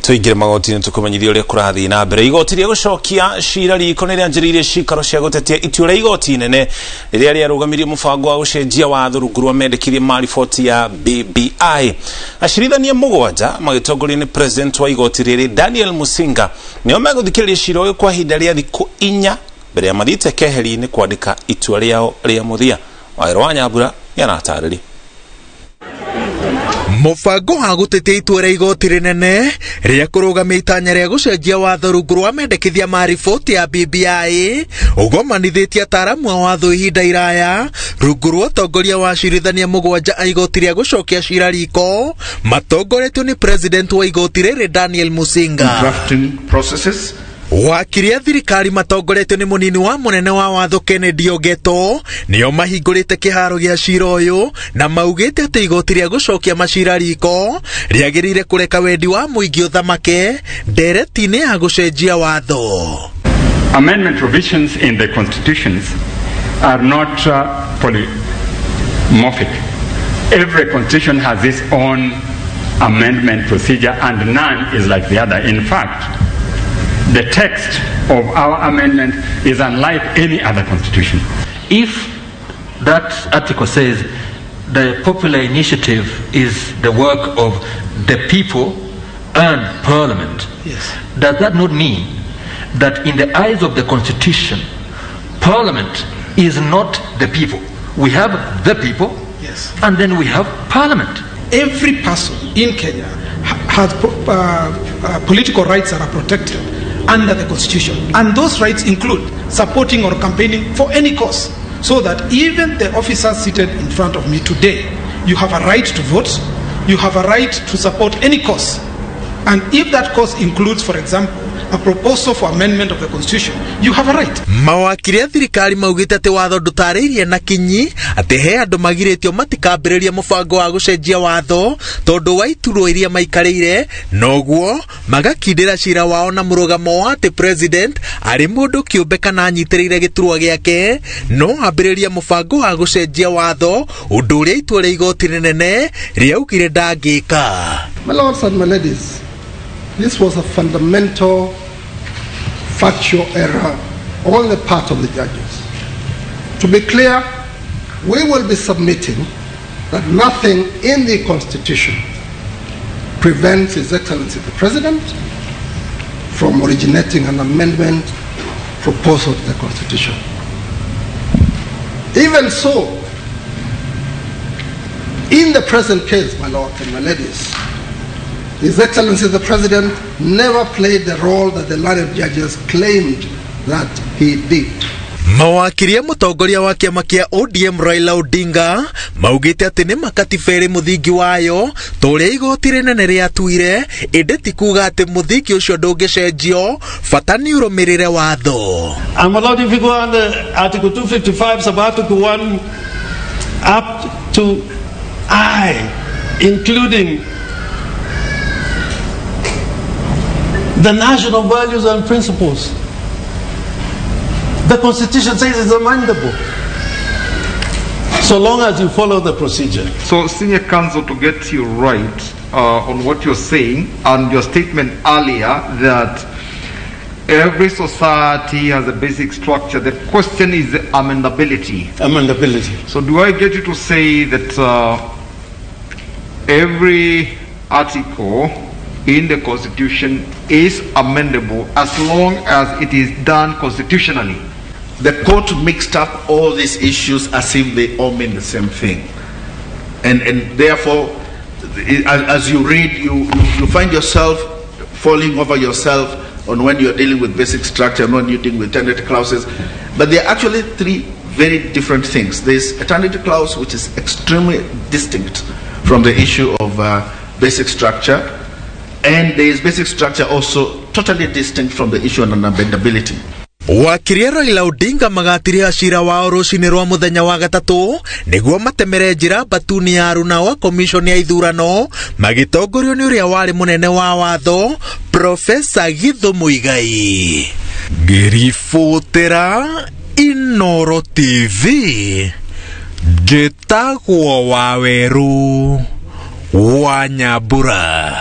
Tuingire magoti-inĩ tũkũmenyithia ũrĩa kũrathiĩ na mbere. Igoti rĩa gũcokia cira riko nĩ rĩanjĩrĩirie cikaro cia gũtetia itua rĩa igoti inene rĩrĩa rĩarũgamirie mũbango wa gũcenjia watho rungu rwa mendekithia ma riboti ya BBI. Acirithania 7 magĩtongorio nĩ president wa igoti rĩrĩ Daniel Musinga nĩo megũthikĩrĩria cira ũyũ kwa ihinda rĩa thikũ 4 mbere ya mathiĩte keheri-inĩ kwandĩka itua rĩao rĩa mũthia. Wawerũ wa Nyambura nĩaratarĩria. Mũbango wa gũtetia itua rĩa igoti rĩnene rĩa kũrũgamia itanya rĩa gũcenjia watho rungu rwa mendekithia ma riboti ya BBI ũgomanithĩtie ataaramu a watho ihinda iraya rungu rwa ũtongoria wa acirithania 7 a igoti rĩa gũcokia cira riko matongoretio nĩ president wa igoti rĩrĩ Daniel Musinga. Drafting processes. Wakiri a thirikari matongoretio nĩ mũnini wa mũnene wa watho Kennedy Ogeto nĩo mahingũrĩte kĩharo gĩa cira ũyũ na maugĩte atĩ igoti rĩa gũcokia macira riko rĩagĩrĩire kũreka wendi wa mũingĩ ũthamake ndereti-inĩ ya gũcenjia watho. Amendment provisions in the constitutions are not polymorphic. Every constitution has its own amendment procedure and none is like the other. In fact, the text of our amendment is unlike any other constitution. If that article says the popular initiative is the work of the people and parliament, yes, does that not mean that in the eyes of the constitution, parliament is not the people? We have the people, yes, and then we have parliament. Every person in Kenya has political rights that are protected under the constitution, and those rights include supporting or campaigning for any cause, so that even the officers seated in front of me today, you have a right to vote, you have a right to support any cause, and if that cause includes, for example, a proposal for amendment of the constitution, you have a right. Mawakiri a thirikari maugĩte atĩ watho ndũtarĩirie na kinyi atĩ he andũ magirĩtio matikambĩrĩrie mũbango wa gũcenjia watho tondũ wa iturwa iria maikarĩire, noguo magakindĩra cira wao na mũrũgamo wa atĩ president arĩ mũndũ kĩũmbe kana anyitĩrĩire gĩturwa gĩake no ambĩrĩrie mũbango wa gũcenjia watho, ũndũ ũrĩa itua rĩa igoti rĩnene rĩaugire ndangĩka. My lords and my ladies, this was a fundamental factual error on the part of the judges. To be clear, we will be submitting that nothing in the Constitution prevents His Excellency the President from originating an amendment proposal to the Constitution. Even so, in the present case, my lords and my ladies, His Excellency the President never played the role that the learned judges claimed that he did. Mawakiri a mũtongoria wa kĩama kĩa ODM Raila Odinga maugĩte atĩ nĩ makatiba ĩrĩ mũthingi wayo ta ũrĩa igoti rĩnene rĩatuire, ĩndĩ ti kuga atĩ mũthingi ũcio ndũngĩcenjio, bata nĩ ũrũmĩrĩre watho. And my lord, if you go under Article 255 sub Article 1 up to I, including the national values and principles, the Constitution says it's amendable, so long as you follow the procedure. So, Senior Counsel, to get you right on what you're saying and your statement earlier that every society has a basic structure, the question is amendability. Amendability. So do I get you to say that every article in the Constitution is amendable as long as it is done constitutionally? The court mixed up all these issues as if they all mean the same thing. And therefore, as you read, you find yourself falling over yourself on when you're dealing with basic structure and when you're dealing with eternity clauses. But there are actually three very different things. There's eternity clause, which is extremely distinct from the issue of basic structure. And there is basic structure also totally distinct from the issue on amendability. Wakiri Raila Odinga magatiriha cira wao rũcinĩ rwa mũthenya wa gatatũ nĩguo matemere njĩra mbatuni ya aruna wa commission ya ithurano magĩtongorio nĩ ũrĩa warĩ mũnene wa watho Profesa Githu Muigai. Ngĩribotera Inoro TV, njĩtagwo Wawerũ wa Nyambura.